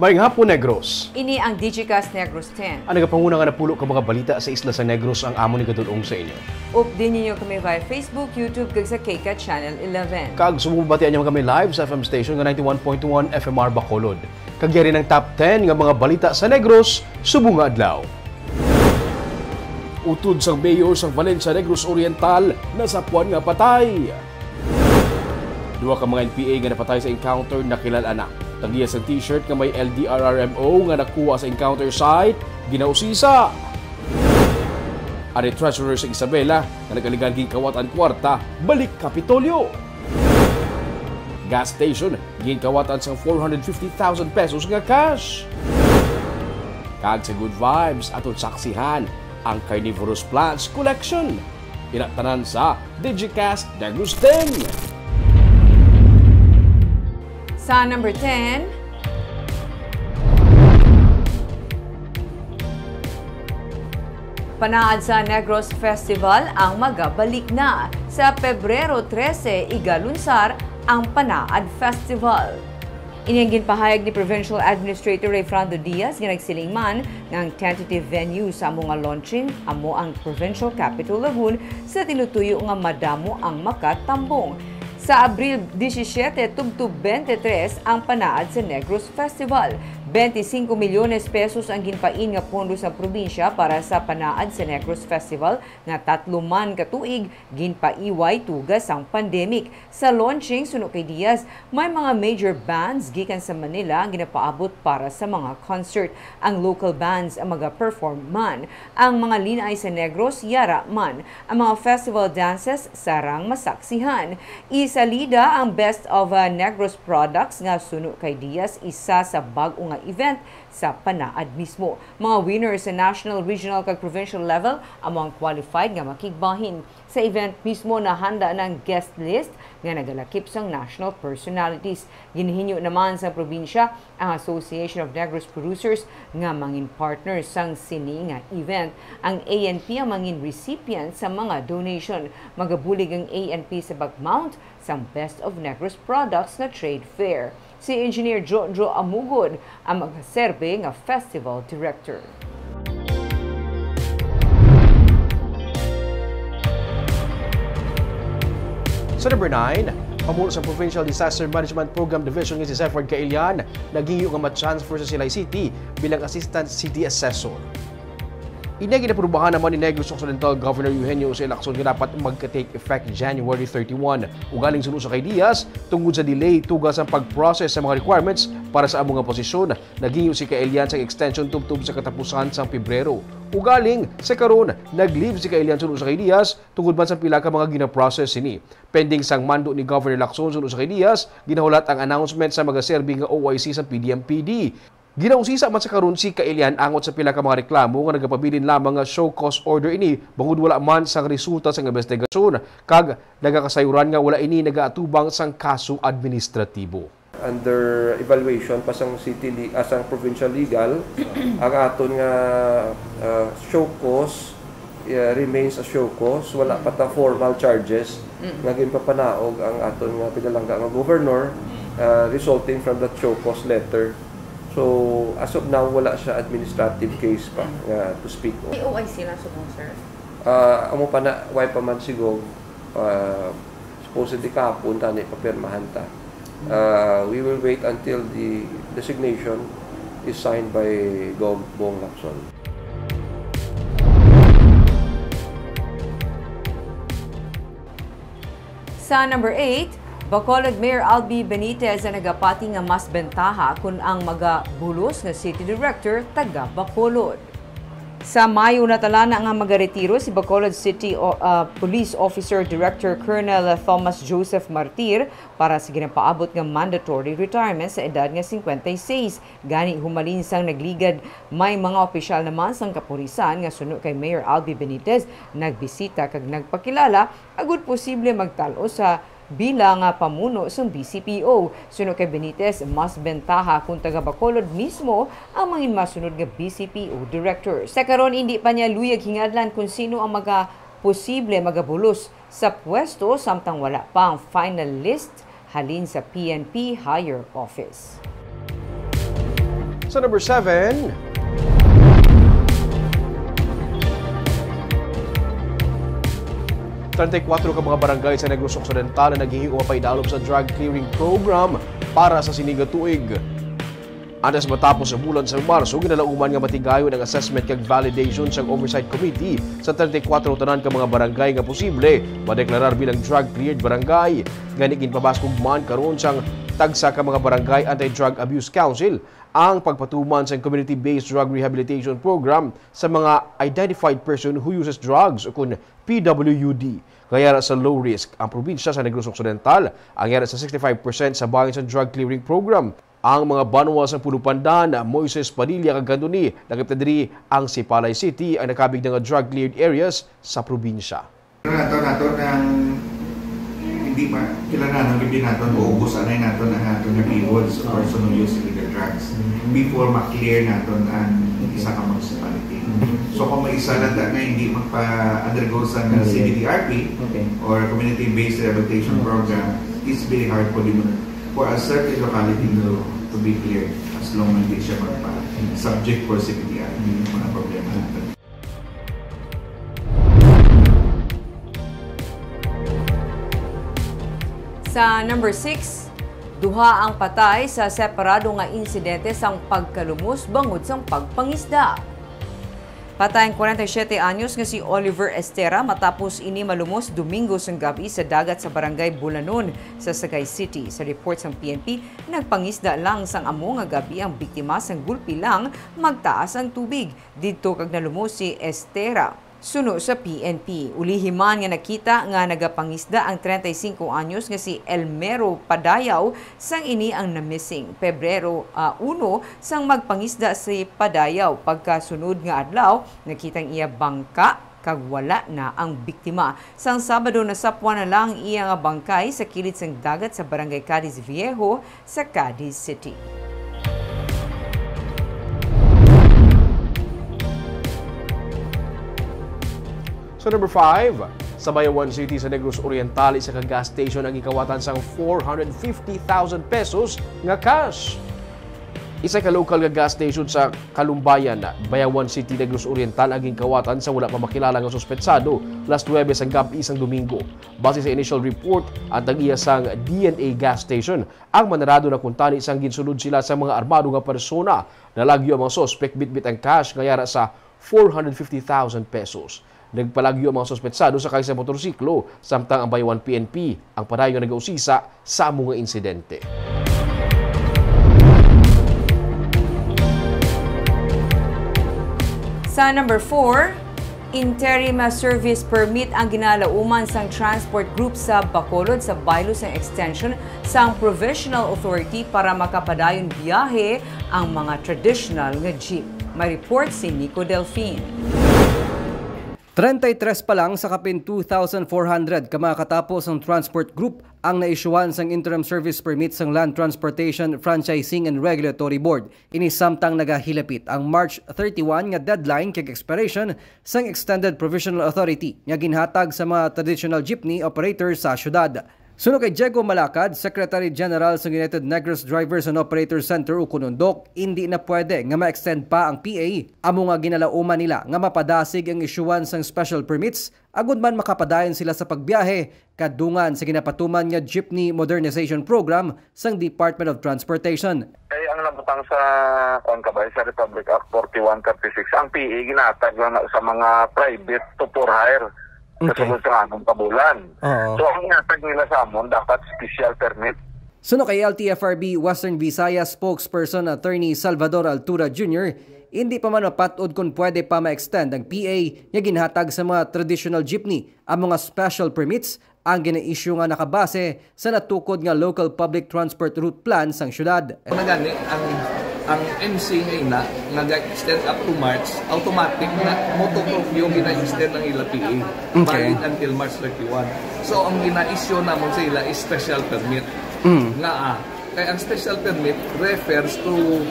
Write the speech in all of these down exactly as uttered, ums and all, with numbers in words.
Maayong hapon, Negros. Ini ang Digicast Negros ten. Ang nagapanguna nga napulo ka mga balita sa isla sa Negros ang amon igadul-ong sa inyo. Updi ninyo kami via Facebook, YouTube, kag sa KCAT Channel eleven. Kag sumubati niyo kami live sa F M station nga ninety-one point one F M R Bacolod. Kag yari ang top ten nga mga balita sa Negros subong nga adlaw. Utod sang mayor sang Valencia, Negros Oriental, nasapuan nga patay. Duha ka mga N P A nga napatay sa encounter nakilal-an na. Tag-iya sang T-shirt nga may L D R R M O nga nakuha sa encounter site, ginausisa. Ari treasurer sa Isabela nga nag-alegar ginkawatan kwarta, balik Kapitolyo. Gas station, ginkawatan sang four hundred fifty thousand pesos nga cash. Kag sa Good Vibes, aton saksihan ang carnivorous plants collection. Ina tanan sa Digicast Negros ten. Sa number ten, Panaad sa Negros Festival ang magabalik na. Sa Pebrero trese, igalunsar ang Panaad Festival. Ini ang ginpahayag ni Provincial Administrator Rayfrando Diaz nga nagsiling man nga ang tentative venue sa amo nga launching amo ang Provincial Capital Lagoon sa tinutuyo nga madamo ang makatambong. Sa Abril disisiete tubtob twenty-three ang panaad sa Negros Festival. Twenty-cinco milyones pesos ang ginpain nga pondo sa probinsya para sa panaad sa Negros Festival nga tatlo man ka tuig ginpaiway tuga sang pandemic. Sa launching, suno kay Diaz, may mga major bands gikan sa Manila ang ginapaabot para sa mga concert. Ang local bands ang maga-perform man. Ang mga lin-ay sa Negros, yara man. Ang mga festival dances, sarang masaksihan. Isalida ang Best of, uh, Negros products nga suno kay Diaz, isa sa bag-o nga event sa panaad mismo. Mga winners sa national, regional, kag provincial level amo ang qualified nga makigbahin. Sa event mismo, nahanda na ang guest list nga nagalakip sang national personalities. Ginhinyo naman sa probinsya ang Association of Negros Producers nga mangin partner sang sini nga event. Ang A N P ang mangin recipient sa mga donation. Magabulig ang A N P sa pag-mount sang Best of Negros Products nga trade fair. Si Engineer Jojo Amugod ang magaserbi nga Festival Director. Sa number nine, pamuno sa Provincial Disaster Management Program Division nga si Zephyr Caelian, naghingyo nga ma-transfer sa Silay City bilang Assistant City Assessor. Ini ang ginaprubahan naman ni Negros Occidental Governor Eugenio Jose Lacson nga dapat magka-take effect January thirty-one. Ugaling suno sa kay Diaz, tungod sa delay tuga sang pag-process sa mga requirements para sa amo nga posisyon, naghingyo si Caelian sang extension tubtob sa katapusan sang Pebrero. Ugaling, sa karon, nag-leave si Caelian suno sa kay Diaz tungod man sa pila ka mga gina-process sini. Pending sang mando ni Governor Lacson suno sa kay Diaz, ginahulat ang announcement sa magaserbi nga O I C sa P D M P D. Ginausisa man sa karon si Caelian angot sa pila ka mga reklamo nga nagapabilin lamang nga show cause order ini bangod wala man sang resulta sang investigasyon, kag nagakasayuran nga wala ini nagaatubang sang kaso administratibo. Under evaluation pa sang city le-, ah, sang provincial legal ang aton nga, ah, show cause, ah, remains a show cause, wala pa ta formal charges nga ginpapanaog ang aton nga pinalangga nga governor, ah, resulting from that show cause letter. So, as of now, wala siya administrative case pa nga to speak of. May O I C na subong, sir? Ah, amo pa na, way pa man sigog, ah, supposedly kahapon tani papirmahan ta. Ah, we will wait until the designation is signed by Gov Bong Lacson. Sa number eight, Bacolod Mayor Albi Benitez ang nagapati nga mas bentaha kun ang magabulos nga city director taga Bacolod. Sa Mayo, natalana nga magaretiro si Bacolod City o-, ah, Police Officer Director Colonel Thomas Joseph Martir para sa ginapaabot nga mandatory retirement sa edad nga singkwenta y seis. Gani, humalin sang nagligad, may mga opisyal naman sang kapulisan nga suno kay Mayor Albi Benitez nagbisita kag nagpakilala agud posible magtal-os sa bilang nga pamuno sang B C P O. Suno kay Benitez, mas bentaha kon taga Bacolod mismo ang mangin masunod nga B C P O director. Sa karon, indi pa niya luyag hingadlan kon sino ang maga-, posible magabulos sa pwesto samtang wala pa ang final list halin sa P N P higher office. Sa number seven, treinta y cuatro ka mga barangay sa Negros Occidental ang naghihiuwa pa idalom sa drug clearing program para sa sini nga tuig. Antes matapos ang bulan sa Marso, ginalauman nga matigayon ang assessment kag validation sang Oversight Committee sa treinta y cuatro tanan ka mga barangay nga posible madeklarar bilang drug-cleared barangay. Gani, ginpabaskog man karon sang tagsa ka mga barangay Anti-Drug Abuse Council ang pagpatuman sang Community-Based Drug Rehabilitation Program sa mga Identified Person Who Uses Drugs, o kon P W U D. Kaya sa low risk ang probinsya sa Negros Occidental, ang yara sa sixty-five percent sa bahin sa drug clearing program. Ang mga banwa sa Pulupandan, Moises, Padilla, kag Candoni, lakip na diri ang Sipalay City, ang nakabig na nga drug cleared areas sa probinsya. Nato, nato nang hindi pa, kailangan ang gabi nato, maubos anay nato ang ato nga keywords or person who use illegal drugs before ma-clear nato ang isa ka municipality. So, kung may isa lang nga hindi magpa-undergo sa Okay. C B D R P Okay. or community-based rehabilitation Okay. program, it's very hard for the, for a certain locality to, to be cleared as long as hindi siya magpa-subject for C B D R P, yung mga problema natin. Sa number six, duha ang patay sa separado nga insidente sang pagkalumos bangod sang pagpangisda. Patay ang kwarenta y siyete anyos nga si Oliver Estera matapos ini malumos Domingo sang gab-i sa dagat sa Barangay Bulanon sa Sagay City. Sa report sang P N P, nagpangisda lang sang amo nga gab-i ang biktima sang gulpi lang magtaas ang tubig didto kag nalumos si Estera. Suno sa P N P, ulihi man nga nakita nga nagapangisda ang treinta y cinco anyos nga si Elmero Padayaw sang ini ang na-missing Pebrero, ah, uno, sang magpangisda si Padayaw. Pagkasunod nga adlaw, nakita ang iya bangka kag wala na ang biktima. Sang Sabado, nasapwan na lang ang iya nga bangkay sa kilid sang dagat sa Barangay Cadiz Viejo sa Cadiz City. Sa number five, sa Bayawan City sa Negros Oriental, isa ka gas station ang gikawatan sang four hundred fifty thousand pesos nga cash. Isa ka local nga gas station sa Kalumbayan, Bayawan City, Negros Oriental ang ginkawatan sa wala pa makilala nga suspetsado, las nuwebe sang gab-i sang Domingo. Base sa initial report, ang tag-iya sang D N A gas station ang manarado na kuntani sang ginsulod sila sa mga armado nga persona. Nalagyo ang mga suspek bitbit ang cash nga yara sa four hundred fifty thousand pesos. Nagpalagyo ang mga suspetsado sakay sa motorsiklo, samtang ang Bayawan P N P ang padayon nga nagausisa sa amo nga insidente. Sa number four, interim service permit ang ginalauman sang transport group sa Bacolod sa baylo sang extension sang provisional authority para makapadayon biyahe ang mga traditional nga jeep. May report si Nico Delfin. Treinta y tres pa lang sa kapin two thousand four hundred ka mga katapo sang transport group ang naisyuhan sang interim service permit sang Land Transportation Franchising and Regulatory Board. Ini samtang nagahilapit ang March thirty-one nga deadline kag expiration sang extended provisional authority nga ginhatag sa mga traditional jeepney operator sa syudad. Suno kay Diego Malacad, Secretary General sa United Negros Drivers and Operators Center, ukon undok, indi na pwede nga ma-extend pa ang P A, amo nga ginalauman nila nga mapadasig ang isyuhan sang special permits agud man makapadayon sila sa pagbiyahe kadungan sa ginapatuman nga Jeepney Modernization Program sang Department of Transportation. Kay ang nabutang sa, kuwan ka ba, sa Republic Act forty-one thirty-six, ang P A ginatag lang na sa mga private to for hire. Okay. Kasunod sa anong kabulan. Oo. So, ang ginatag nila sa amon, dapat special permit. Suno kay L T F R B Western Visayas spokesperson Attorney Salvador Altura Junior, hindi pa man mapat-od kung pwede pa ma-extend ang P A nga ginhatag sa mga traditional jeepney, ang mga special permits ang gina-issue nga nakabase sa natukod nga Local Public Transport Route Plan sang syudad. Una gani, ang, ang M C nga ina, nga ga-extend up to March, automatic na motu proprio gina-extend ang ila P A. Okay. Valid until March thirty-one. So, ang gina-issue namon sa ila is special permit. Mm. Nga, ah, kay ang special permit refers to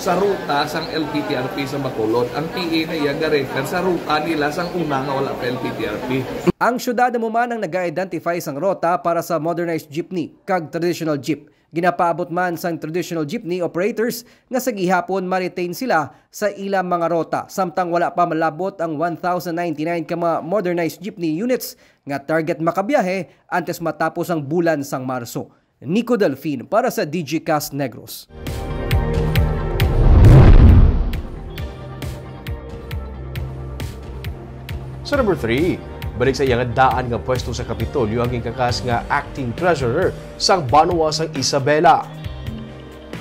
sa ruta sang L P T R P sa Bacolod. Ang P A na iya ga-refer sa ruta nila sang una nga wala pa L P T R P. Ang syudad amo man ang naga-identify sang ruta para sa modernized jeepney kag traditional jeep. Ginapaabot man sang traditional jeepney operators nga sa gihapon ma-retain sila sa ilang mga rota, samtang wala pa malabot ang one thousand ninety-nine ka mga modernized jeepney units nga target makabiyahe antes matapos ang bulan sang Marso. Nico Delfin para sa Digicast Negros. Sa number three, balik sa iya nga daan nga pwesto sa Kapitolyo ang ginkakas nga acting treasurer sang banwa sang Isabela.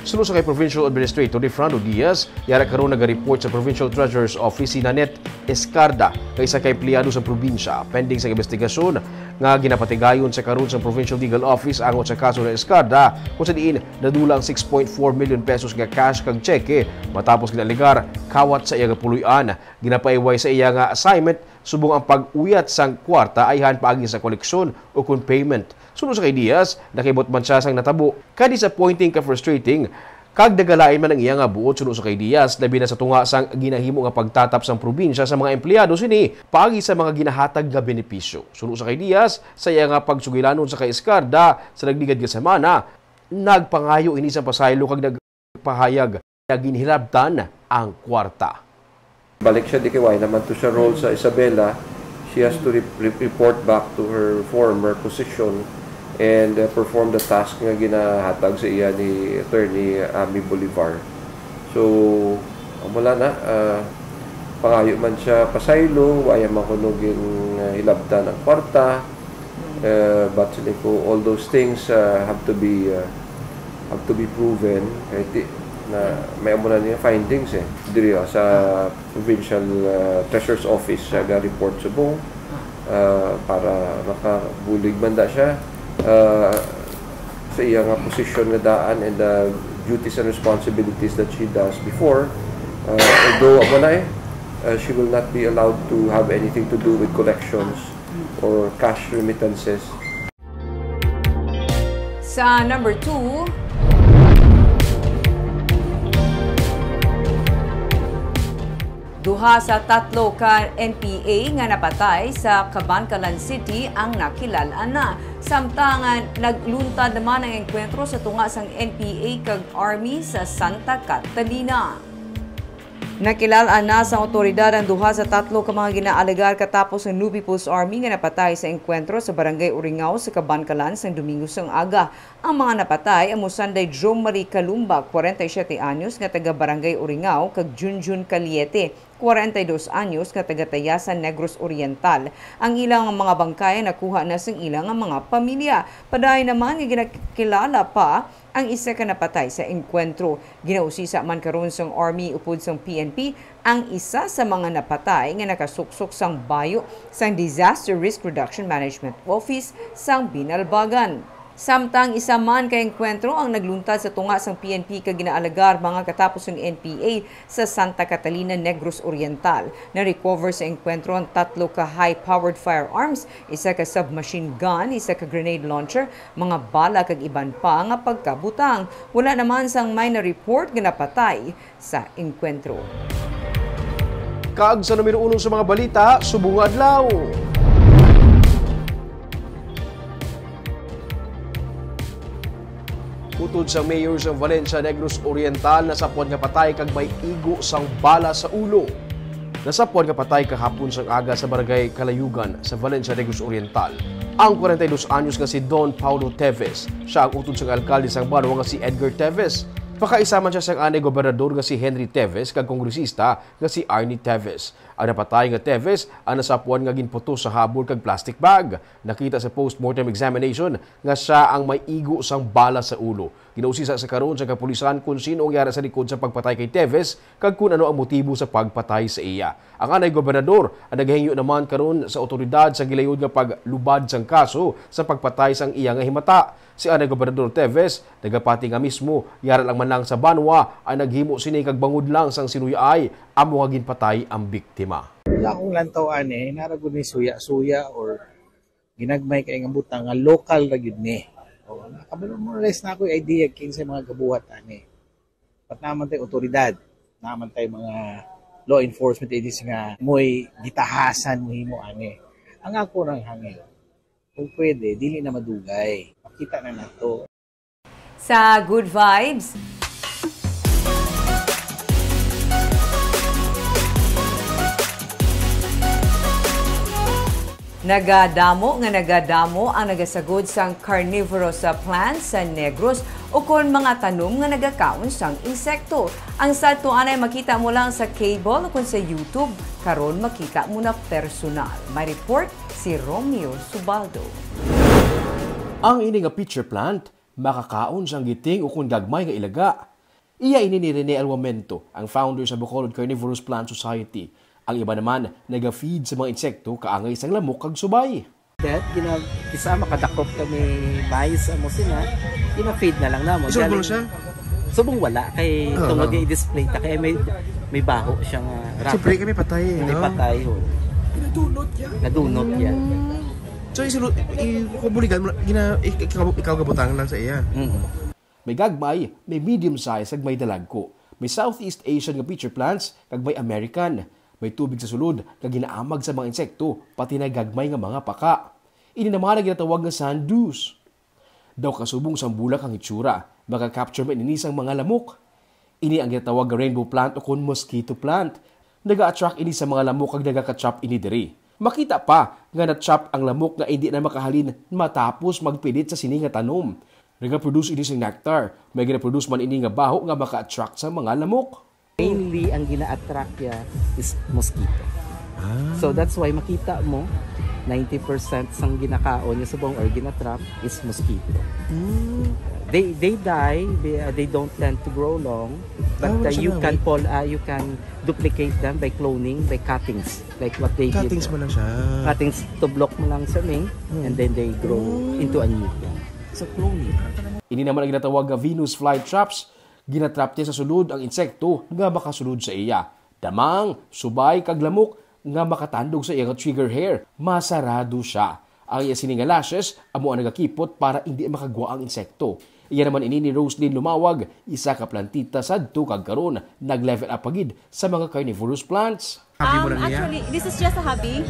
Suno sa kay Provincial Administrator ni Fernando Diaz, yara karon naga-report sa Provincial Treasurer's Office si Nanette Escarda, nga isa ka empleyado sa probinsya, pending sa investigasyon nga ginapatigayon sa karon sa Provincial Legal Office angot sa kaso ni Escarda, kung sa diin nadula ang six point four million pesos nga cash kag tseke matapos ginaalegar kawat sa iya nga puloy-an. Ginapaiway sa iya nga assignment subong ang pag-uyat sang kwarta ayhan paagi sa koleksyon o kon payment. Suno sa kay Diaz, nakibot man siya sang natabo. Ka-disappointing, ka-frustrating, kag nagalain man ang iya nga buot suno sa kay Diaz, labi na sa tunga sang ginahimo nga pagtatap sang probinsya sa mga empleyado sini paagi sa mga ginahatag nga benepisyo. Suno sa kay Diaz, sa iya nga pagsugilanon sa kay Escarda sa nagligad nga semana, nagpangayo ini sang pasaylo kag nagpahayag nga ginhilabtan ang kwarta. Balik siya, di kay wala naman to siya role sa Isabela. She has to re-, re-, report back to her former position and, uh, perform the task nga ginahatag sa iya ni Attorney Ami Bolivar. So, amo lang na, uh, pangayo man siya pasaylo, wala man kuno gin, uh, hilabtan ang kwarta. Uh, but siling ko, all those things, uh, have to be, uh, have to be proven. Kay ti-, na, may amo na niya findings eh. Diri, ah, sa provincial, uh, treasurer's office siya ga-report subong, uh, para makabulig man da siya, uh, sa iya nga posisyon nga daan and the duties and responsibilities that she does before. Uh, although, amo na eh, uh, she will not be allowed to have anything to do with collections or cash remittances. Sa number two, duha sa tatlo ka N P A nga napatay sa Kabankalan City ang nakilal-an na. Samtang, ah, nagluntad naman ang engkwentro sa tunga sang N P A kag Army sa Santa Catalina. Nakilal-an na sang awtoridad ang duha sa tatlo ka mga ginaalegar katapos ang Nubipos Army nga napatay sa engkwentro sa Barangay Uringao sa Kabankalan sang Domingo sang aga. Ang mga napatay amo sanday Jomari Calumba, kwarenta y siyete anyos, nga taga Barangay Uringao, kag Junjun Caliete, kwarenta y dos anyos, nga taga Tayasan, Negros Oriental. Ang ilang mga bangkay nakuha na sang ilang mga pamilya. Padayon naman nga ginakilala pa ang isa ka napatay sa engkwentro. Ginausisa man karon sang Army upod sang P N P ang isa sa mga napatay nga nakasuksok sang bayo sang Disaster Risk Reduction Management Office sang Binalbagan. Samtang isa man ka engkwentro ang nagluntad sa tunga sang P N P kag ginaalegar mga katapos sang N P A sa Santa Catalina, Negros Oriental. Na-recover sa engkwentro ang tatlo ka high-powered firearms, isa ka submachine gun, isa ka grenade launcher, mga bala kag iban pa nga pagkabutang. Wala naman sang may na-report nga napatay sa engkwentro. Kag sa numero uno sa mga balita subong nga adlaw. Utod sa mayor sa Valencia, Negros Oriental, nasapwan nga patay kag may igo sang bala sa ulo. Nasapwan nga patay kahapon sang aga sa barangay Kalayugan sa Valencia, Negros Oriental ang kwarenta y dos anyos nga si Don Paulo Teves. Siya ang utod sang alkalde sang banwa nga si Edgar Teves. Pakaisa man siya sang anay gobernador nga si Henry Teves kag kongresista nga si Arnie Teves. Ang napatay nga Teves ang nasapwan nga ginputos sa habol kag plastic bag. Nakita sa postmortem examination nga siya ang may igo sang bala sa ulo. Ginausisa sa karon sa kapulisan kon sino ang yara sa likod sa pagpatay kay Teves kag kon ano ang motibo sa pagpatay sa iya. Ang anay gobernador ang nagahingyo naman karon sa awtoridad sa gilayod nga paglubad sang kaso sa pagpatay sang iya nga himata. Si anay gobernador Teves nagapati nga mismo yara lang man lang sa banwa ang naghimo sini kag bangod lang sang sinuyaay amo nga ginpatay ang biktima. Wala akong lantaw ani, nara gud ni suya-suya or ginagmay kay nga butang nga lokal ra gyud ni. O, nakabalo mo, less na ako idea kinsay mga gabuhat ani. But naman tay otoridad, naman tay mga law enforcement agency nga mo'y gitahasan mo himo ani. Ang ako nang hangin, kung pwede, dili na madugay. Makita na nato. Sa Good Vibes. Nagadamo nga nagadamo ang nagasagod sang carnivorous, ah, plants sa Negros ukon mga tanom nga nagakaon sang insekto. Ang sadto anay makita mo lang sa cable ukon sa YouTube, karon makita mo na personal. May report si Romeo Subaldo. Ang ini nga pitcher plant makakaon sang giting ukon gagmay nga ilaga. Iya ini ni Rene Alwamento, ang founder sa Bacolod Carnivorous Plant Society. Ang iba naman naga-feed sa mga insekto kaangay sang lamok kag subay. That, gina-, kisa makadakop kami mais amo sina, gina-feed na lang namo. Isulod mo Galing siya? Subong wala kay Oo. Tungod nga i-display ta kay may, may baho siya nga racket. Siyempre kami patay, May no? patay, oh. Nadunot yan. Nadunot yan. So, isulod, i-, kubuligan mo, gina-, ik-, ikaw, ikaw gabutang lang sa iya. Mm. May gagmay, may medium size, kag may dalagko. May Southeast Asian nga pitcher plants, kag may American. May tubig sa sulod, kag ginaamag sa mga insekto, pati na gagmay nga mga paka. Ini naman ang ginatawag nga sand dews. Daw kasubong sang bulak ang itsura, maka-capture man ini sang mga lamok. Ini ang ginatawag nga rainbow plant ukon mosquito plant. Naga-attract ini sa mga lamok kag nagaka-trap ini diri. Makita pa nga na-trap ang lamok nga indi na makahalin matapos magpilit sa sini nga tanom. Nagaproduce ini sing nectar. May ginaproduce man ini nga baho nga maka-attract sa mga lamok. Mainly, ang gina-attract niya is mosquito. Ah. So, that's why makita mo, ninety percent sang ginakaon niya subong or gina-trap is mosquito. Mm. They, they die, they, uh, they don't tend to grow long, but, Ah, wala uh, siya you na can wait. pol-, uh, you can duplicate them by cloning, by cuttings, like what they did. Cuttings mo lang siya. Cuttings, tublok mo lang sa main, Mm. and then they grow Mm. into a new one. So, cloning. Ini naman ang ginatawag nga Venus flytraps. Ginatrap niya sa sulod ang insekto nga makasulod sa iya. Damang, subay, kag lamok nga makatandog sa iya nga trigger hair. Masarado siya. Ang iya sini nga lashes amo ang nagakipot para indi makagwa ang insekto. Iya naman ini ni Roslyn Lumawag, isa ka plantita sadto kag karon nag-level up pa gid sa mga carnivorous plants. Hobby mo Um, lang niya? Actually, this is just a hobby.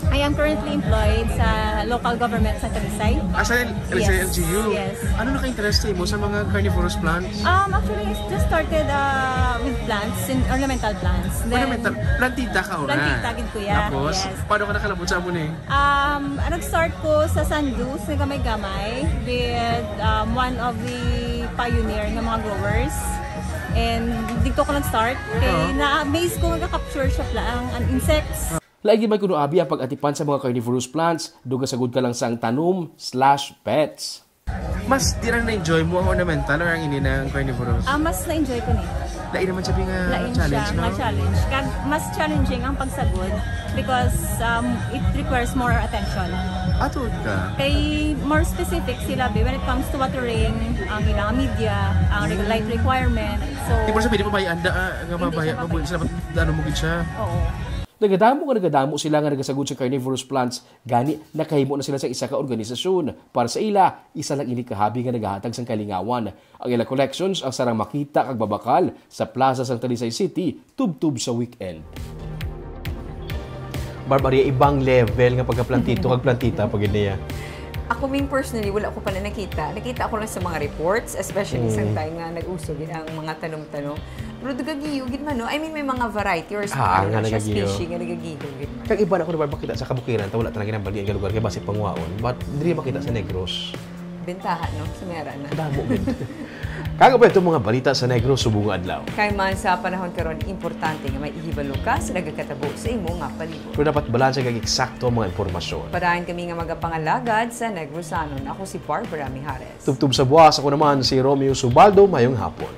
I am currently employed sa local government sa Talisay. Ah, sa L-, Yes. L G U? Yes. Ano naka-interest sa imo sa mga carnivorous plants? Um, actually, I just started, uh, with plants, in ornamental plants. Then, Ornamental? Plantita ka, ora? Plantita, gid ko, yeah. Tapos, Yes. paano ka nakalabot sa amo ni? Um, ah, nag-start ko sa sand dews, nga gamay-gamay, with, um, one of the pioneer nga mga growers. And dito ko nag-start. Kay Oo. na-amaze ko nga capture siya pala ang, ang insects. Lain gid man kuno abi ang pag-atipan sa mga carnivorous plants, dugang sagod ka lang sang tanom slash pets. Mas di lang na-enjoy mo ang ornamental or ang ini na ang carnivorous? Ah, mas na-enjoy ko ni. Lain naman sabi nga Lain challenge, siya, no? nga challenge. Kag mas challenging ang pagsagod because, um, it requires more attention. Ato ka? Kay more specific sila, be, when it comes to watering, ang ilang media, ang re-, Mm. light requirement. So, Di mo sabi, di mo bayaan da, ah, nga hindi mabaya, siya mabuhi mabaya. sila, ano mo gid siya? Oo. Nagadamo nga nagadamo sila nga nagasagod sa carnivorous plants, gani nakahimo na sila sa isa ka organisasyon. Para sa ila, isa lang ini ka hobby nga nagahatag sang kalingawan. Ang ila collections ang sarang makita kag mabakal sa plaza sang Talisay City tubtob sa weekend. Barbaria, ibang level nga pagkaplantito kag plantita pa gid niya. Ako, Ming, personally, wala ko pa na nakita. Nakita ko lang sa mga reports, especially sa Mm. time nga nag-uso gid ang mga tanom-tanom. Pero dagagiyo gid man, no? I mean, may mga variety or Ah, nga mga siya nagagiyo. species nga nagagiyo gid man. Kag iba na ko naman makita sa kabukiran, ta wala talaga nang balian nga lugar, kay basi panguwaon. But diri makita sa Negros. Bentaha, no? Sa Mera na. Damo gid. Kag amo itong mga balita sa Negros subong nga adlaw. Kay man sa panahon karon, importante nga may ihibalo ka sa nagakatabo sa imo nga palibot. Pero dapat balanse kag eksakto ang mga impormasyon. Padayon kami nga magapangalagad sa Negrosanon. Ako si Barbara Mijares. Tubtob sa buwas, ako naman si Romeo Subaldo. Mayong hapon.